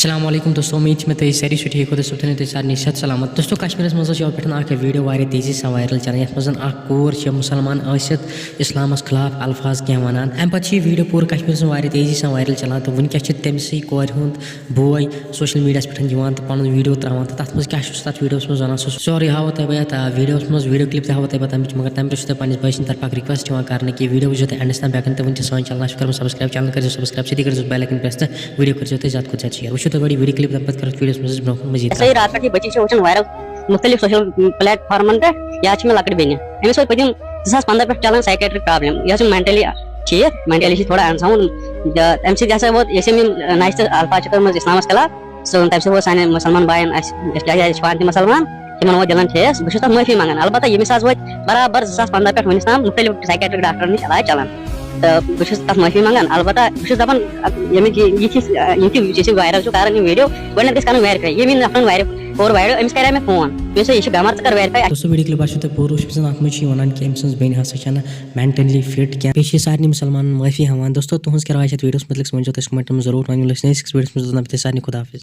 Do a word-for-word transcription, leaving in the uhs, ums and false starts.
السلام علیکم دوستو، امید چھِ مےٚ تُہۍ سٲری چھِو ٹھیٖک، خۄدا صٲب تھٲینو تُہۍ سارنٕے صحت سلامت۔ دوستو، کشمیٖرس منٛز ٲس یِوان پٮ۪ٹھ اکھ ویڈیو واریاہ تیزی سان وائرل چلان، یتھ منٛز اکھ کوٗر چھِ مسلمان ٲسِتھ اسلامس خلاف الفاظ کینٛہہ ونان۔ امہِ پتہٕ چھِ یہِ ویڈیو پوٗرٕ کشمیٖرس منٛز واریاہ تیزی سان وائرل چلان، تہٕ وٕنکیٚس چھِ تٔمۍ سٕے کورِ ہُنٛد بوے سوشل میڈیاہس پٮ۪ٹھ یِوان تہٕ پنُن ویڈیو تراوان، تہٕ تتھ منٛز کیٛاہ چھُ سُہ تتھ ویڈیوس منٛز ونان، سُہ سورُے ہاوو تۄہہِ بہٕ یتھ، آ، ویڈیوس منٛز، ویڈیو کلپ تہِ ہاوو تۄہہِ بہٕ تمِچ، مگر تمہِ برونٛہہ چھُ تۄہہِ پننِس بٲے سٕنٛدِ طرفہٕ اکھ ریکویسٹ یِوان کرنہٕ کہِ ویڈیو وٕچھزیو تُہۍ اینڈس تام، بیٚیہِ اگر نہٕ تۄہہِ وٕنہِ تہِ سٲنۍ چینل آسہِ کرمٕژ سبسکرایب، چینل کٔرزیو سبسکرایب، سۭتی کٔرزیو بیل آیکن پریس تہٕ ویڈیو کٔرزیو تُہۍ زیادٕ کھۄتہٕ زیادٕ شیئر۔ وٕچھِو تُہۍ گۄڈٕ یہِ ویڈیو کلپ، تمہِ پتہٕ کرو أسۍ ویڈیوس منٛز برونٛہہ کُن مزید۔ یۄس یہِ راتھ پٮ۪ٹھ یہِ بٔچی چھِ وٕچھان وائرل مختلف سوشل پلیٹ فارمن پٮ۪ٹھ، یہِ حظ چھِ مےٚ لۄکٕٹ بیٚنہِ۔ أمِس وٲتۍ پٔتِم زٕ ساس پنٛداہ پٮ۪ٹھ چلان سایکیٹرک پرابلم، یہِ حظ چھِ مینٹلی ٹھیٖک، مینٹلی چھِ تھوڑا انسان۔ تہٕ امہِ سۭتۍ ہسا ووت، یۄس أمۍ یِم نشہِ تہٕ الفاظ چھِ کٔرمٕژ اسلامس خلاف، سُہ تمہِ سۭتۍ ووت سانٮ۪ن مسلمان باین اسہِ، أسۍ کیٛازِ أسۍ چھِ پانہٕ تہِ مسلمان، تِمن ووت دِلن ٹھیس۔ بہٕ چھُس تتھ معٲفی منٛگان۔ البتہ ییٚمِس حظ وٲتۍ برابر زٕ ساس پنٛداہ پٮ۪ٹھ وُنِس تام مختلف سایکیٹرک ڈاکٹرن نِش علاج چلان، تہٕ بہٕ چھُس تتھ معٲفی منٛگان۔ البتہ بہٕ چھُس دپان، ییٚمِکۍ یہِ، یہِ تہِ، یِم تہِ یُس یہِ وائرل چھُ کران یہِ ویڈیو، گۄڈٕنٮ۪تھ گژھِ کرُن ویرِفاے۔ ییٚمۍ نفرن ویرِفاے کوٚر ویڈیو، أمِس کریو مےٚ فون، مےٚ دوٚپُس، یہِ چھُ بٮ۪مار، ژٕ کر ویرِفاے۔ دوستو، ویڈیو کلپ آسیو تۄہہِ پوٗرٕ وٕچھمٕژ، اتھ منٛز چھُ یہِ ونان کہِ أمۍ سٕنٛز بیٚنہِ ہسا چھنہٕ مینٹلی فٹ کینٛہہ۔ بیٚیہِ چھِ یہِ سارنٕے مسلمانن معٲفی ہاوان۔ دوستو، تُہنٛز کیٛاہ راے چھِ اتھ ویڈیوس متعلق، سُہ ؤنۍزیو تُہۍ کمنٹن منٛز ضروٗر۔ وۄنۍ مِلو أسۍ نٔیِس أکِس ویڈیوس منٛز، توٚتام تُہۍ سارنٕے خدا حافظ۔